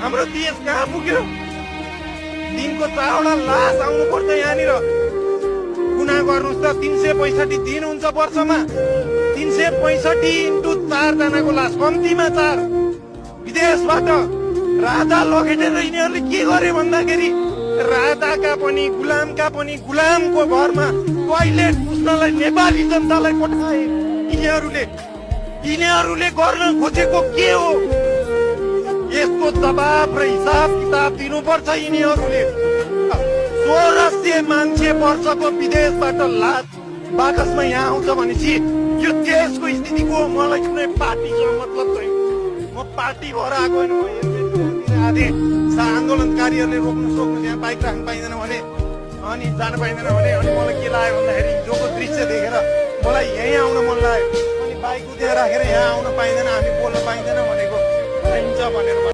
हाम्रो देश कहाँ पुग्यो? दिनको 4वटा लास आउनु पर्छ यहाँनिर। गुना गर्नुहोस् त 365 दिन हुन्छ वर्षमा। 365 इन्टु 4 जनाको लास, कम्तीमा 4 विदेशबाट। राजा लगेर यिनीहरूले के गरे भन्दाखेरि राजाका पनि गुलामका पनि गुलामको घरमा टोयलेट पुस्नलाई नेपाली जनतालाई पठाए। यिनीहरूले गर्न खोजेको के हो? यसको जवाब र हिसाब किताब दिनुपर्छ यिनीहरूले। 1600 मान्छे वर्षको विदेशबाट लास बाकसमा यहाँ आउँछ भनेपछि यो देशको स्थितिको मलाई कुनै पार्टीसँग मतलब छैन। म पार्टी भएर आएको होइन। आदि आन्दोलनकारीहरूले रोक्नु यहाँ बाइक राख्नु पाइँदैन भने अनि जानु पाइँदैन भने अनि मलाई के लाग्यो भन्दाखेरि हिजोको दृश्य देखेर मलाई यहीँ आउन मन लाग्यो। अनि बाइक त्यहाँ राखेर यहाँ आउन पाइँदैन, हामी बोल्न पाइँदैन भनेको चाहिन्छ भनेर